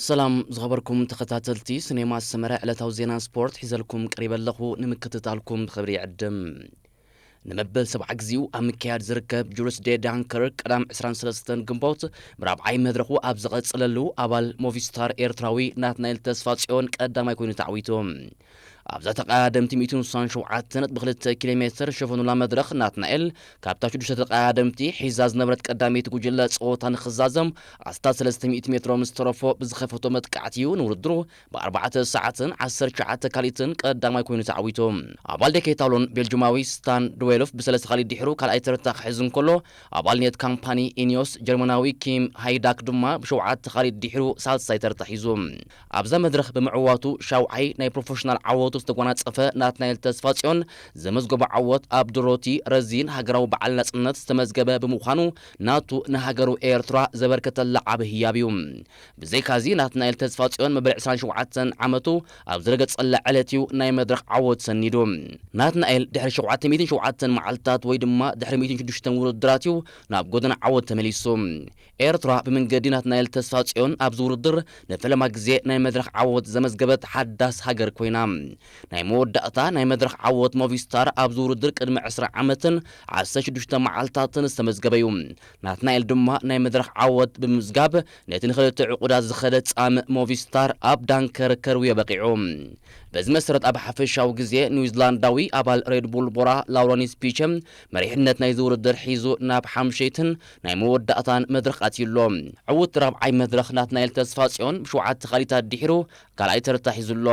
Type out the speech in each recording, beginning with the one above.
ሰላም ዝኸበርኩም ተኸታተልቲ ስኔማ ሰመረ፣ ዕለታዊ ዜና ስፖርት ሒዘልኩም ቀሪበ ኣለኹ። ንምክትታልኩም ብኽብሪ ይዕድም። ንመበል ሰብዓ ግዜኡ ኣብ ምክያድ ዝርከብ ጁልስ ዴ ዳንከር ቀዳም ዕስራን ሰለስተን ግንቦት ብራብዓይ መድረኹ ኣብ ዝቐጽለሉ፣ ኣባል ሞቪስታር ኤርትራዊ ናትናኤል ተስፋጽዮን ቀዳማይ ኮይኑ ተዓዊቱ። ኣብዛ ተቐዳደምቲ ሚእትን ስሳን ሸውዓተን ነጥቢ ክልተ ኪሎ ሜትር ሸፈኑላ መድረኽ፣ ናትናኤል ካብታ ሽዱሽተ ተቐዳደምቲ ሒዛ ዝነበረት ቀዳመይቲ ጉጅለ ጸወታ ንኽዛዘም ኣስታት ሰለስተ ሚእቲ ሜትሮ ምስ ተረፎ ብዝኸፈቶ መጥቃዕቲ እዩ ንውድድሩ ብኣርባዕተ ሰዓትን ዓሰርተ ትሽዓተ ካሊትን ቀዳማይ ኮይኑ ተዓዊቱ። ኣባል ደኬታሎን ቤልጁማዊ ስታን ድዌሎፍ ብሰለስተ ካሊት ድሒሩ ካልኣይ ተርታ ክሕዝ እንከሎ፣ ኣባል ኔት ካምፓኒ ኢኒዮስ ጀርመናዊ ኪም ሃይዳክ ድማ ብሸውዓተ ካሊት ድሒሩ ሳልሳይ ተርታ ሒዙ። ኣብዛ መድረኽ ብምዕዋቱ ሻውዓይ ናይ ፕሮፌሽናል ዓወቱ ዝተጓናጸፈ ናትናኤል ተስፋጽዮን ዘመዝገቦ ዓወት ኣብ ዶሮቲ ረዚን ሃገራዊ በዓል ናጽነት ዝተመዝገበ ብምዃኑ፣ ናቱ ንሃገሩ ኤርትራ ዘበርከተላ ዓቢ ህያብ እዩ። ብዘይካዚ፣ ናትናኤል ተስፋጽዮን መበል ዕስራን ሸውዓተን ዓመቱ ኣብ ዝረገጸላ ዕለት እዩ ናይ መድረኽ ዓወት ሰኒዱ። ናትናኤል ድሕሪ ሸውዓተ ሚእትን ሸውዓተን መዓልታት ወይ ድማ ድሕሪ ሚእትን ሽዱሽተን ውድድራት እዩ ናብ ጎደና ዓወት ተመሊሱ። ኤርትራ ብመንገዲ ናትናኤል ተስፋጽዮን ኣብዚ ውድድር ንፈለማ ግዜ ናይ መድረኽ ዓወት ዘመዝገበት ሓዳስ ሃገር ኮይና፣ ናይ መወዳእታ ናይ መድረኽ ዓወት ሞቪስታር ኣብዚ ውድድር ቅድሚ ዕስራ ዓመትን ዓሰርተ ሽዱሽተ መዓልታትን ዝተመዝገበ እዩ። ናትናኤል ድማ ናይ መድረኽ ዓወት ብምምዝጋብ ነቲ ንኽልተ ዕቑዳት ዝኸደ ጻምእ ሞቪስታር ኣብ ዳንከርከር ውዮ በቒዑ። በዚ መሰረት ኣብ ሓፈሻዊ ግዜ ኒውዚላንዳዊ ኣባል ሬድቡል ቦራ ላውረንስ ፒቸ መሪሕነት ናይዚ ውድድር ሒዙ ናብ ሓምሸይትን ናይ መወዳእታን መድረኽ ኣትዩ ኣሎ። ዕውት ራብዓይ መድረኽ ናትናኤል ተስፋጽዮን ብሸውዓተ ካሊታት ድሒሩ ካልኣይ ተርታ ሒዙ ኣሎ።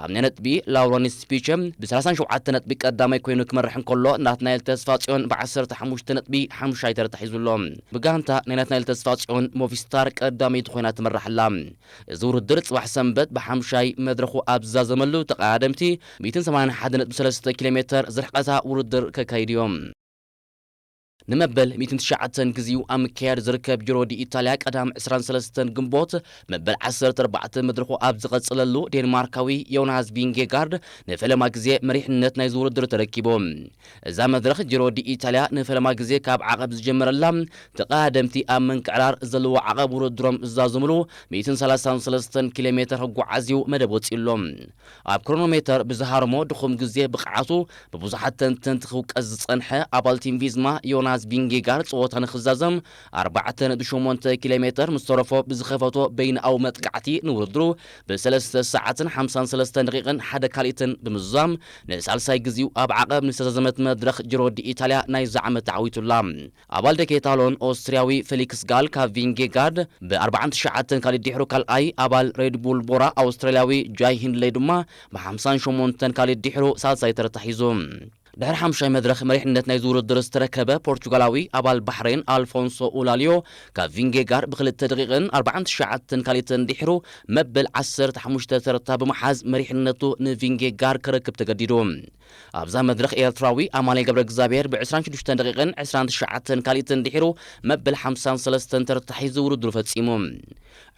ኣብ ናይ ነጥቢ ላውረንስ ፒቸ ብሰላሳን ሸውዓተ ነጥቢ ቀዳማይ ኮይኑ ክመርሕ እንከሎ፣ ናትናኤል ተስፋጽዮን ብዓሰርተ ሓሙሽተ ነጥቢ ሓምሻይ ተርታ ሒዙ ኣሎ። ብጋንታ ናይ ናትናኤል ተስፋጽዮን ሞቪስታር ቀዳመይቲ ኮይና ትመርሕ ኣላ። እዚ ውድድር ጽባሕ ሰንበት ብሓምሻይ መድረኹ ኣብ ዝዛዘመሉ፣ ተቐዳደምቲ ሚእትን ሰማንያን ሓደን ነጥቢ ሰለስተ ኪሎ ሜተር ዝርሕቀታ ውድድር ከካይዱ እዮም። ንመበል ሚእትን ትሽዓተን ግዜኡ ኣብ ምክያድ ዝርከብ ጂሮ ዲ ኢታልያ ቀዳም ዕስራን ሰለስተን ግንቦት መበል ዓሰርተ ኣርባዕተ መድረኹ ኣብ ዝቐጽለሉ፣ ዴንማርካዊ ዮናስ ቪንጌጋርድ ንፈለማ ግዜ መሪሕነት ናይዚ ውድድር ተረኪቡ። እዛ መድረኽ ጂሮ ዲ ኢታልያ ንፈለማ ግዜ ካብ ዓቐብ ዝጀመረላ፣ ተቐዳደምቲ ኣብ ምንቅዕራር ዘለዎ ዓቐብ ውድድሮም ዝዛዘምሉ ሚእትን ሰላሳን ሰለስተን ኪሎ ሜተር ክጓዓዝ እዩ መደብ ወጺኡ ኣሎ። ኣብ ክሮኖሜተር ብዝሃረሞ ድኹም ግዜ ብቕዓቱ ብብዙሓት ተንተንቲ ክውቀስ ዝጸንሐ ኣባል ቲም ቪዝማ ዮናስ ቪንጌጋር ጸወታ ንኽዛዘም ኣርባዕተ ነጥቢ ሸሞንተ ኪሎ ሜተር ምስ ተረፎ ብዝኸፈቶ በይንኣዊ መጥቃዕቲ ንውድድሩ ብሰለስተ ሰዓትን ሓምሳን ሰለስተን ደቂቕን ሓደ ካልኢትን ብምዝዛም ንሳልሳይ ግዜኡ ኣብ ዓቐብ ንዝተዛዘመት መድረኽ ጂሮ ዲ ኢታልያ ናይዚ ዓመት ተዓዊቱላ። ኣባል ደኬታሎን ኦስትርያዊ ፌሊክስ ጋል ካብ ቪንጌጋርድ ብ ኣርባዓን ትሽዓተን ካልኢት ድሕሩ ካልኣይ፣ ኣባል ሬድቡል ቦራ ኣውስትራልያዊ ጃይ ሂንድለይ ድማ ብ ሓምሳን ሸሞንተን ካልኢት ድሕሩ ሳልሳይ ተርታ ሒዙ። ድሕሪ ሓምሻይ መድረኽ መሪሕነት ናይዚ ውድድር ዝተረከበ ፖርቹጋላዊ ኣባል ባሕሬን ኣልፎንሶ ኡላልዮ ካብ ቪንጌጋር ብክልተ ደቂቕን ኣርባዓን ትሽዓተን ካልኢትን ድሕሩ መበል ዓሰርተ ሓሙሽተ ተርታ ብምሓዝ መሪሕነቱ ንቪንጌጋር ክረክብ ተገዲዱ። ኣብዛ መድረኽ ኤርትራዊ ኣማኑኤል ገብረ እግዚኣብሔር ብ ዕስራን ሽዱሽተን ደቂቕን ዕስራን ትሽዓተን ካልኢትን ድሒሩ መበል ሓምሳን ሰለስተን ተርታ ሒዙ ውድድሩ ፈጺሙ።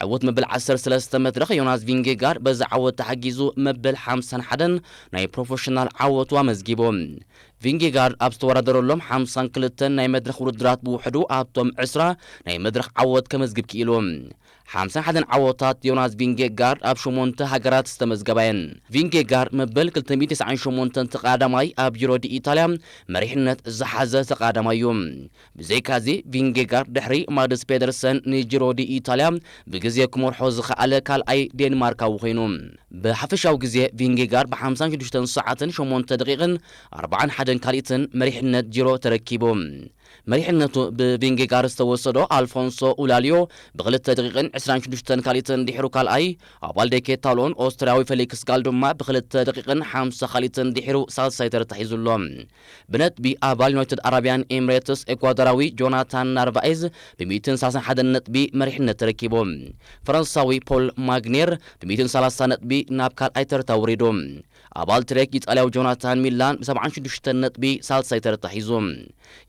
ዕዉት መበል ዓሰርተ ሰለስተ መድረኽ ዮናስ ቪንጌጋርድ በዚ ዓወት ተሓጊዙ መበል ሓምሳን ሓደን ናይ ፕሮፌሽናል ዓወቱ ኣመዝጊቡ። ቪንጌጋርድ ኣብ ዝተወዳደረሎም ሓምሳን ክልተን ናይ መድረኽ ውድድራት ብውሕዱ ኣብቶም ዕስራ ናይ መድረኽ ዓወት ከመዝግብ ክኢሉ። ሓምሳን ሓደን ዓወታት ዮናስ ቪንጌጋርድ ኣብ ሸሞንተ ሃገራት ዝተመዝገባ እየን። ቪንጌጋርድ መበል ክልተ ሚእትን ተስዓን ሸሞንተን ተቐዳዳማይ ኣብ ጂሮ ዲ ኢታልያ መሪሕነት ዝሓዘ ተቐዳዳማይ እዩ። ብዘይካዚ፣ ቪንጌጋርድ ድሕሪ ማድስ ፔደርሰን ንጂሮ ዲ ኢታልያ ብግዜ ክመርሖ ዝኸኣለ ካልኣይ ዴንማርካዊ ኮይኑ። ብሓፈሻዊ ግዜ ቪንጌጋርድ ብ ሓምሳን ሽዱሽተን ሰዓትን ሸሞንተ ደቂቕን ኣርባዓን ሓደን ካልኢትን መሪሕነት ጂሮ ተረኪቡ። መሪሕነቱ ብቪንጌጋርድ ዝተወሰዶ ኣልፎንሶ ኡላልዮ ብክልተ ደቂቕን ዕስራን ሽዱሽተን ካልኢትን ድሒሩ ካልኣይ፣ ኣባል ደኬታሎን ኦስትርያዊ ፌሊክስ ጋል ድማ ብክልተ ደቂቕን ሓምሳ ካልኢትን ድሒሩ ሳልሳይ ተርታ ሒዙ ኣሎ። ብነጥቢ ኣባል ዩናይትድ ኣረብያን ኤምሬትስ ኤኳዶራዊ ጆናታን ናርቫኤዝ ብ ሚእትን ሰላሳን ሓደን ነጥቢ መሪሕነት ተረኪቡ። ፈረንሳዊ ፖል ማግኔር ብ ሚእትን ሰላሳ ነጥቢ ናብ ካልኣይ ተርታ ውሪዱ። ኣባል ትሬክ ኢጣልያዊ ጆናታን ሚላን ብ ሰብዓን ሽዱሽተን ነጥቢ ሳልሳይ ተርታ ሒዙ።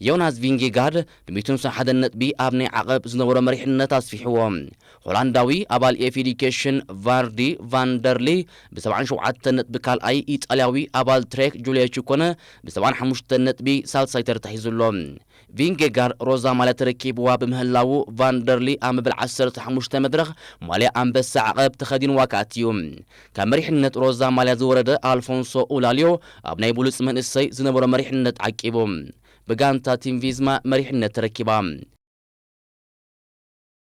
ዮናስ ቪንጌጋርድ ብ ሚእትን ሓደን ነጥቢ ኣብ ናይ ዓቐብ ዝነበሮ መሪሕነት ኣስፊሕዎ። ሆላንዳዊ ኣባል ኤፍ ኤዲኬሽን ቫርዲ ቫንደርሊ ብ ሰብዓን ሸውዓተን ነጥቢ ካልኣይ፣ ኢጣልያዊ ኣባል ትሬክ ጁልዮ ቺኮነ ብ ሰብዓን ሓሙሽተን ነጥቢ ሳልሳይ ተርታ ሒዙ ኣሎ። ቪንጌጋር ሮዛ ማልያ ተረኪብዋ ብምህላዉ፣ ቫንደርሊ ኣብ መበል ዓሰርተ ሓሙሽተ መድረኽ ማልያ ኣንበሳ ዓቐብ ተኸዲንዋ ክኣትዩ። ካብ መሪሕነት ሮዛ ማልያ ዝወረደ ኣልፎንሶ ኡላልዮ ኣብ ናይ ብሉጽ መንእሰይ ዝነበሮ መሪሕነት ዓቂቡ። ብጋንታ ቲም ቪዝማ መሪሕነት ተረኪባ።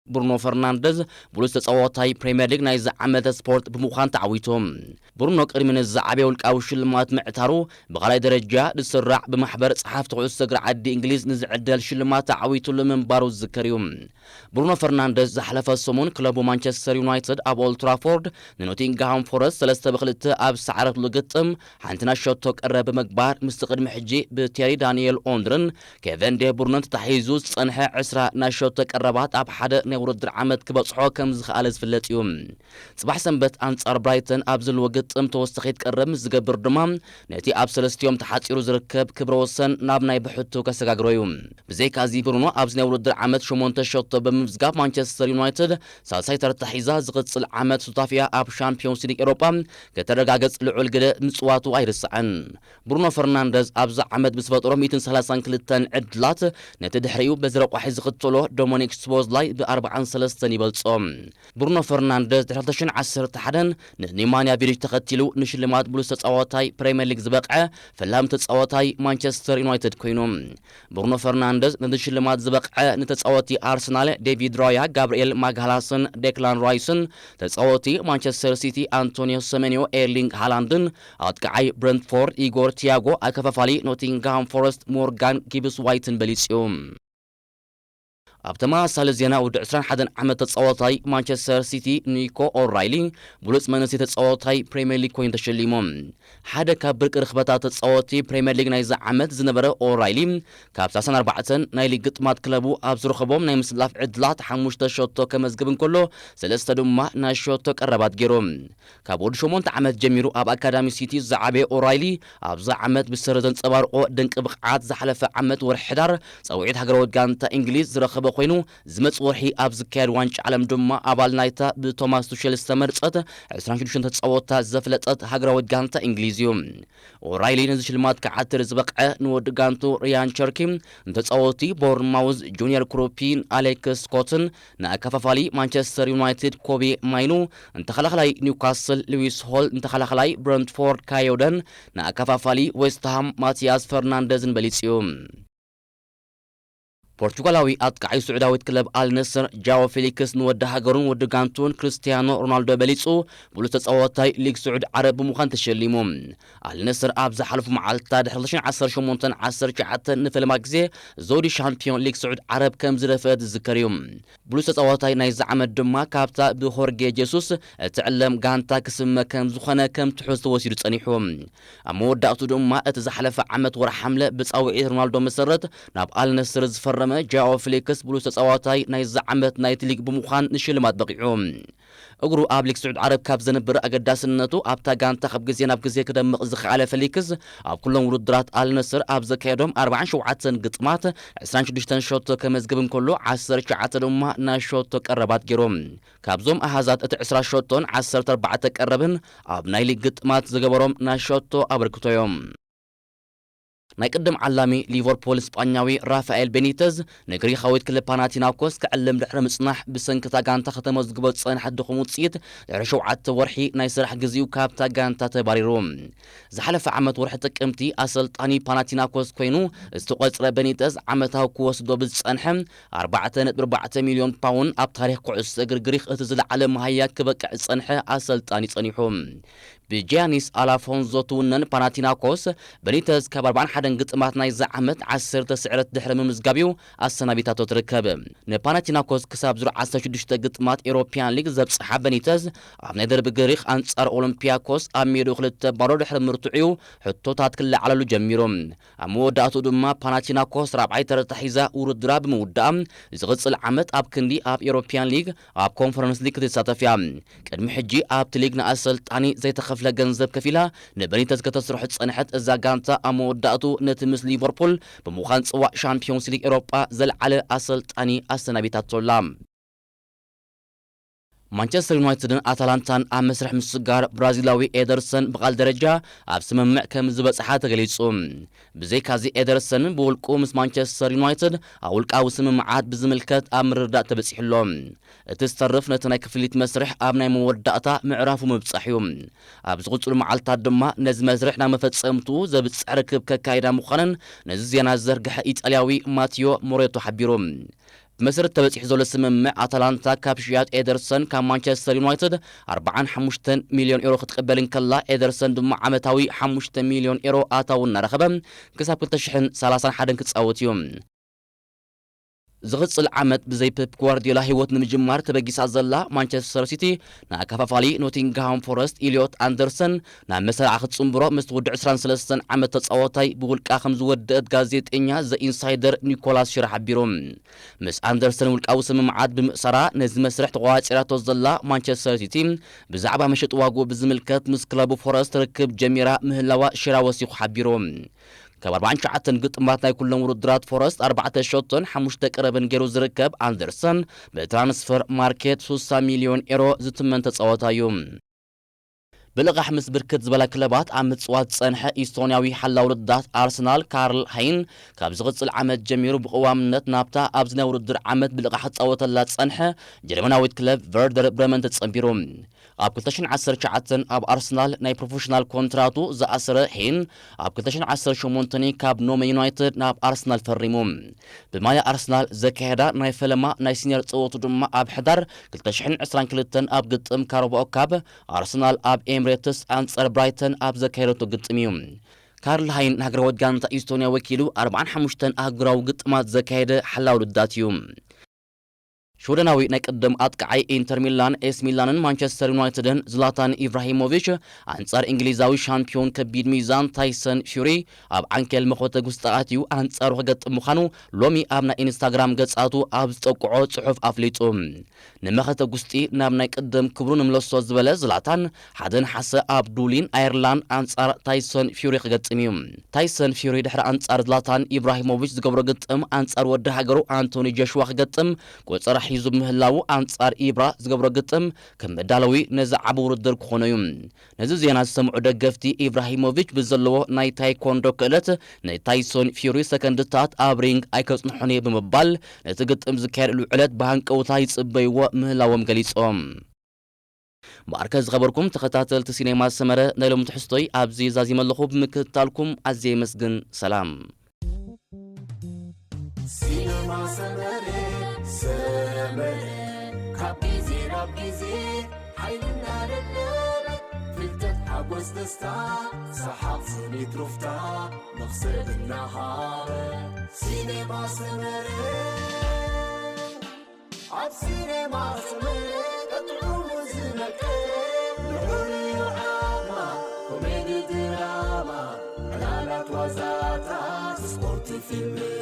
ብሩኖ ፈርናንደዝ ብሉጽ ተጻዋታይ ፕሪምየር ሊግ ናይዚ ዓመተ ስፖርት ብምዃን ተዓዊቱ። ብሩኖ ቅድሚ ነዚ ዝዓበየ ውልቃዊ ሽልማት ምዕታሩ፣ ብኻልኣይ ደረጃ ዝስራዕ ብማሕበር ጸሓፍቲ ኩዕሶ እግሪ ዓዲ እንግሊዝ ንዝዕደል ሽልማት ተዓዊቱሉ ምንባሩ ዝዝከር እዩ። ብሩኖ ፈርናንደዝ ዝሓለፈ ሰሙን ክለቡ ማንቸስተር ዩናይትድ ኣብ ኦልድ ትራፎርድ ንኖቲንግሃም ፎረስት ሰለስተ ብክልተ ኣብ ዝሰዓረትሉ ግጥም ሓንቲ ናይ ሸቶ ቀረብ ብምግባር ምስቲ ቅድሚ ሕጂ ብቴሪ ዳንኤል ኦንድርን ኬቨን ዴ ብሩነን ተታሒዙ ዝጸንሐ ዕስራ ናይ ሸቶ ቀረባት ኣብ ሓደ ናይ ውድድር ዓመት ክበጽሖ ከም ዝኸኣለ ዝፍለጥ እዩ። ጽባሕ ሰንበት ኣንጻር ብራይተን ኣብ ዘለዎ ግጥም ተወሳኺት ቀረብ ምስ ዝገብር ድማ ነቲ ኣብ ሰለስቲኦም ተሓጺሩ ዝርከብ ክብረ ወሰን ናብ ናይ ብሕቱ ከሰጋግሮ እዩ። ብዘይካዚ ብሩኖ ኣብዚ ናይ ውድድር ዓመት ሸሞንተ ሸቶ ብምምዝጋብ ማንቸስተር ዩናይትድ ሳልሳይ ተርታ ሒዛ ዝቕጽል ዓመት ሱታፊኣ ኣብ ሻምፒዮንስ ሊግ ኤውሮጳ ከተረጋግጽ ልዑል ግደ ምጽዋቱ ኣይርስዕን። ብሩኖ ፈርናንደዝ ኣብዚ ዓመት ብዝፈጠሮ ሚእትን ሰላሳን ክልተን ዕድላት ነቲ ድሕሪኡ በዚ ረቋሒ ዝኽተሎ ዶሚኒክ ስቦዝላይ ብ ኣርባዓን ሰለስተን ይበልጾ። ብሩኖ ፈርናንደዝ ድሕሪ ክልተ ሽሕን ዓሰርተ ሓደን ንኒማንያ ቪዲች ተኸቲሉ ንሽልማት ብሉጽ ተጻዋታይ ፕሪምየር ሊግ ዝበቕዐ ፈላሚ ተጻዋታይ ማንቸስተር ዩናይትድ ኮይኑ። ብሩኖ ፈርናንደዝ ነዚ ሽልማት ዝበቕዐ ንተጻወቲ ኣርሰናል ዴቪድ ራያ፣ ጋብርኤል ማግሃላስን ዴክላን ራይስን፣ ተጻወቲ ማንቸስተር ሲቲ ኣንቶኒዮ ሰሜንዮ፣ ኤርሊንግ ሃላንድን ኣጥቃዓይ ብረንትፎርድ ኢጎር ቲያጎ፣ ኣከፋፋሊ ኖቲንግሃም ፎረስት ሞርጋን ጊብስ ዋይትን በሊጽ እዩ። ኣብ ተመሳሳሊ ዜና፣ ወዲ ዕስራን ሓደን ዓመት ተጻዋታይ ማንቸስተር ሲቲ ኒኮ ኦራይሊ ብሉጽ መንእሰይ ተጻዋታይ ፕሪምየር ሊግ ኮይኑ ተሸሊሙ። ሓደ ካብ ብርቂ ርኽበታት ተጻወቲ ፕሪምየር ሊግ ናይዚ ዓመት ዝነበረ ኦራይሊ፣ ካብ ሰላሳን ኣርባዕተን ናይ ሊግ ግጥማት ክለቡ ኣብ ዝረኸቦም ናይ ምስላፍ ዕድላት ሓሙሽተ ሸቶ ከመዝግብ እንከሎ፣ ሰለስተ ድማ ናይ ሸቶ ቀረባት ገይሩ። ካብ ወዲ ሸሞንተ ዓመት ጀሚሩ ኣብ ኣካዳሚ ሲቲ ዝዓበየ ኦራይሊ፣ ኣብዚ ዓመት ብሰሪ ዘንጸባርቆ ድንቂ ብቕዓት ዝሓለፈ ዓመት ወርሒ ሕዳር ጻውዒት ሃገራዊት ጋንታ እንግሊዝ ዝረኸበ ኮይኑ፣ ዝመጽእ ወርሒ ኣብ ዝካየድ ዋንጫ ዓለም ድማ ኣባል ናይታ ብቶማስ ቱሸል ዝተመርጸት ዕስራን ሽዱሽተን ተጻወትታ ዘፍለጠት ሃገራዊት ጋንታ እንግሊዝ እዩ። ኦራይሊ ነዚ ሽልማት ክዓትር ዝበቕዐ ንወዲ ጋንቱ ሪያን ቸርኪ፣ ንተጻወቲ ቦርንማውዝ ጁኒየር ክሩፒን ኣሌክስ ስኮትን፣ ንኣከፋፋሊ ማንቸስተር ዩናይትድ ኮቢ ማይኑ፣ ንተኸላኸላይ ኒውካስል ሉዊስ ሆል፣ ንተኸላኸላይ ብረንትፎርድ ካዮደን፣ ንኣከፋፋሊ ዌስትሃም ማቲያስ ፈርናንደዝን በሊጹ እዩ። ፖርቹጋላዊ ኣጥቃዓይ ስዑዳዊት ክለብ ኣልነስር ጃኦ ፌሊክስ ንወዲ ሃገሩን ወዲ ጋንቱን ክርስቲያኖ ሮናልዶ በሊጹ ብሉጽ ተጻዋታይ ሊግ ስዑድ ዓረብ ብምዃን ተሸሊሙ። ኣልነስር ኣብ ዝሓለፉ መዓልትታት ድሕሪ ክልተ ሽሕን ዓሰርተ ሸሞንተን ዓሰርተ ትሽዓተን ንፈለማ ግዜ ዘውዲ ሻምፒዮን ሊግ ስዑድ ዓረብ ከም ዝደፍአት ዝዝከር እዩ። ብሉጽ ተጻዋታይ ናይዚ ዓመት ድማ ካብታ ብሆርጌ ጄሱስ እትዕለም ጋንታ ክስመ ከም ዝኾነ ከም ትሑዝ ተወሲዱ ጸኒሑ። ኣብ መወዳእቱ ድማ እቲ ዝሓለፈ ዓመት ወርሒ ሓምለ ብጻውዒት ሮናልዶ መሰረት ናብ ኣልነስር ዝፈረመ ጃኦ ፌሊክስ ብሉጽ ተጻዋታይ ናይዚ ዓመት ናይቲ ሊግ ብምዃን ንሽልማት በቒዑ። እግሩ ኣብ ሊግ ስዑድ ዓረብ ካብ ዘንብር ኣገዳስነቱ ኣብታ ጋንታ ካብ ግዜ ናብ ግዜ ክደምቕ ዝኸኣለ ፌሊክስ ኣብ ኩሎም ውድድራት ኣልነስር ኣብ ዘካየዶም ኣርባዓን ሸውዓተን ግጥማት ዕስራን ሽዱሽተን ሸቶ ከመዝግብ እንከሎ ዓሰርተ ትሽዓተ ድማ ናይ ሸቶ ቀረባት ገይሩ። ካብዞም ኣሃዛት እቲ ዕስራ ሸቶን ዓሰርተ ኣርባዕተ ቀረብን ኣብ ናይ ሊግ ግጥማት ዝገበሮም ናይ ሸቶ ኣበርክቶ እዮም። ናይ ቅድም ዓላሚ ሊቨርፑል ስጳኛዊ ራፋኤል ቤኒተዝ ንግሪኻዊት ክለብ ፓናቲናኮስ ክዕልም ድሕሪ ምጽናሕ ብሰንኪ እታ ጋንታ ከተመዝግቦ ዝጸንሐት ድኹም ውጽኢት ድሕሪ ሸውዓተ ወርሒ ናይ ስራሕ ግዜኡ ካብታ ጋንታ ተባሪሩ። ዝሓለፈ ዓመት ወርሒ ጥቅምቲ ኣሰልጣኒ ፓናቲናኮስ ኮይኑ ዝተቖጽረ ቤኒተዝ ዓመታዊ ክወስዶ ብዝጸንሐ ኣርባዕተ ነጥቢ ኣርባዕተ ሚልዮን ፓውንድ ኣብ ታሪኽ ኩዕሶ እግሪ ግሪኽ እቲ ዝለዓለ መሃያ ክበቅዕ ዝጸንሐ ኣሰልጣኒ ጸኒሑ። ብጂያኒስ ኣላፎንዞ ትውነን ፓናቲናኮስ፣ በኒተዝ ካብ ኣርባዓን ሓደን ግጥማት ናይዚ ዓመት ዓሰርተ ስዕረት ድሕሪ ምምዝጋብ እዩ ኣሰናቢታቶ ትርከብ። ንፓናቲናኮስ ክሳብ ዙር ዓሰርተ ሽዱሽተ ግጥማት ኤሮፕያን ሊግ ዘብጽሓ በኒተዝ፣ ኣብ ናይ ደርቢ ግሪኽ ኣንጻር ኦሎምፒያኮስ ኣብ ሜድኡ ክልተ ባዶ ድሕሪ ምርትዑ እዩ ሕቶታት ክለዓለሉ ጀሚሩ። ኣብ መወዳእቱ ድማ ፓናቲናኮስ ራብዓይ ተረታ ሒዛ ውድድራ ብምውዳኣ፣ ዝቕጽል ዓመት ኣብ ክንዲ ኣብ ኤሮፕያን ሊግ ኣብ ኮንፈረንስ ሊግ ክትሳተፍ እያ። ቅድሚ ሕጂ ኣብቲ ሊግ ንኣሰልጣኒ ዘይተኸፍለ ገንዘብ ከፊላ ንበኒተዝ ከተስርሖ ዝጸንሐት እዛ ጋንታ ኣብ መወዳእቱ ነቲ ምስ ሊቨርፑል ብምዃን ጽዋዕ ሻምፒዮንስ ሊግ ኤሮጳ ዘልዓለ ኣሰልጣኒ ኣሰናቢታቶ ኣላ። ማንቸስተር ዩናይትድን ኣታላንታን ኣብ መስርሕ ምስጋር ብራዚላዊ ኤደርሰን ብቓል ደረጃ ኣብ ስምምዕ ከም ዝበጽሓ ተገሊጹ። ብዘይካዚ ኤደርሰን ብውልቁ ምስ ማንቸስተር ዩናይትድ ኣብ ውልቃዊ ስምምዓት ብዝምልከት ኣብ ምርድዳእ ተበጺሑ ኣሎ። እቲ ዝተርፍ ነቲ ናይ ክፍሊት መስርሕ ኣብ ናይ መወዳእታ ምዕራፉ ምብጻሕ እዩ። ኣብ ዝቕጽሉ መዓልታት ድማ ነዚ መስርሕ ናብ መፈጸምቱ ዘብጽሕ ርክብ ከካይዳ ምዃነን ነዚ ዜና ዝዘርግሐ ኢጣልያዊ ማቲዮ ሞሬቶ ሓቢሩ። ብመሰረት ተበጺሑ ዘሎ ስምምዕ ኣታላንታ ካብ ሽያጥ ኤደርሰን ካብ ማንቸስተር ዩናይትድ ኣርባዓን ሓሙሽተን ሚልዮን ኤሮ ክትቅበል እንከላ ኤደርሰን ድማ ዓመታዊ ሓሙሽተ ሚልዮን ኤሮ ኣታዊ እናረኸበ ክሳብ ክልተ ሽሕን ሰላሳን ሓደን ክጻወት እዩ። ዝቕጽል ዓመት ብዘይ ፔፕ ጓርዲዮላ ህይወት ንምጅማር ተበጊሳ ዘላ ማንቸስተር ሲቲ ንኣከፋፋሊ ኖቲንግሃም ፎረስት ኢልዮት ኣንደርሰን ናብ መሰረዓ ክትጽንብሮ ምስ ትውድዕ ዕስራን ሰለስተን ዓመት ተጻዋታይ ብውልቃ ከም ዝወደአት ጋዜጠኛ ዘ ኢንሳይደር ኒኮላስ ሽራ ሓቢሩ። ምስ ኣንደርሰን ውልቃዊ ስምምዓት ብምእሳራ ነዚ መስርሕ ተቋጺራቶ ዘላ ማንቸስተር ሲቲ ብዛዕባ መሸጢ ዋግኡ ብዝምልከት ምስ ክለቡ ፎረስት ርክብ ጀሚራ ምህላዋ ሽራ ወሲኹ ሓቢሩ። ካብ ኣርባዓን ትሽዓተን ግጥማት ናይ ኩሎም ውድድራት ፎረስት ኣርባዕተ ሸቶን ሓሙሽተ ቀረብን ገይሩ ዝርከብ ኣንደርሰን ብትራንስፈር ማርኬት ስሳ ሚልዮን ኤሮ ዝትመን ተጻዋታይ እዩ። ብልቓሕ ምስ ብርክት ዝበላ ክለባት ኣብ ምጽዋት ዝጸንሐ ኢስቶንያዊ ሓላው ውድድራት ኣርሰናል ካርል ሃይን ካብ ዝቕጽል ዓመት ጀሚሩ ብቐዋምነት ናብታ ኣብዚ ናይ ውድድር ዓመት ብልቓሕ ክጻወተላ ዝጸንሐ ጀርመናዊት ክለብ ቨርደር ብረመን ተጸንቢሩ። ኣብ ክልተ ሽሕን ዓሰርተ ትሽዓተን ኣብ ኣርሰናል ናይ ፕሮፌሽናል ኮንትራቱ ዝኣሰረ ሄን ኣብ ክልተ ሽሕን ዓሰርተ ሸሞንተን ካብ ኖመ ዩናይትድ ናብ ኣርሰናል ፈሪሙ። ብማልያ ኣርሰናል ዘካየዳ ናይ ፈለማ ናይ ሲኒየር ጸወቱ ድማ ኣብ ሕዳር ክልተ ሽሕን ዕስራን ክልተን ኣብ ግጥም ካራባኦ ካፕ ኣርሰናል ኣብ ኤምሬትስ ኣንጻር ብራይተን ኣብ ዘካየደቶ ግጥም እዩ። ካርል ሃይን ንሃገራዊት ጋንታ ኢስቶንያ ወኪሉ ኣርባዓን ሓሙሽተን ኣህጉራዊ ግጥማት ዘካየደ ሓላው ልዳት እዩ። ሽወደናዊ ናይ ቅድም ኣጥቃዓይ ኢንተር ሚላን፣ ኤስ ሚላንን ማንቸስተር ዩናይትድን ዝላታን ኢብራሂሞቪች ኣንጻር እንግሊዛዊ ሻምፒዮን ከቢድ ሚዛን ታይሰን ፊሪ ኣብ ዓንኬል መኸተ ጉስጣ ኣትዩ ኣንጻሩ ክገጥም ምዃኑ ሎሚ ኣብ ናይ ኢንስታግራም ገጻቱ ኣብ ዝጠቅዖ ጽሑፍ ኣፍሊጡ። ንመኸተ ጉስጢ ናብ ናይ ቅድም ክብሩ ንምለሶ ዝበለ ዝላታን ሓደ ነሓሰ ኣብ ዱብሊን ኣየርላንድ ኣንጻር ታይሰን ፊሪ ክገጥም እዩ። ታይሰን ፊሪ ድሕሪ ኣንጻር ዝላታን ኢብራሂሞቪች ዝገብሮ ግጥም ኣንጻር ወዲ ሃገሩ ኣንቶኒ ጆሽዋ ክገጥም ቆጸራ ሒዙ ብምህላዉ ኣንጻር ኢብራ ዝገብሮ ግጥም ከም መዳለዊ ነዚ ዓቢ ውድድር ክኾኖ እዩ። ነዚ ዜና ዝሰምዑ ደገፍቲ ኢብራሂሞቪች ብዘለዎ ናይ ታይኮንዶ ክእለት ንታይሶን ፊሪ ሰከንድታት ኣብ ሪንግ ኣይከጽንሖን እየ ብምባል ነቲ ግጥም ዝካየደሉ ዕለት ብሃንቀውታ ይጽበይዎ ምህላዎም ገሊጾም። እምበኣርከ ዝኸበርኩም ተኸታተልቲ ሲኔማ ሰመረ ናይ ሎም ትሕዝቶይ ኣብዚ ዛዚመ ኣለኹ ብምክትታልኩም ኣዝየ የመስግን። ሰላም። ሲነማ ሰመረ ሰመረ ካብ ግዜ ናብ ግዜ ሓይልና ደለበ ፍልጠት ሓጎስ ደስታ ሰሓቕ ስኒት ሩፍታ መኽሰብ እናሃበ ሲነማ ሰመረ ኣብ ሲነማ ሰመረ ቀጥዑሙ ዝነቀ ልዑል እዩ ዓማ ኮሜዲ ድራማ ዕላላት ዋዛታት ስፖርት ፊልም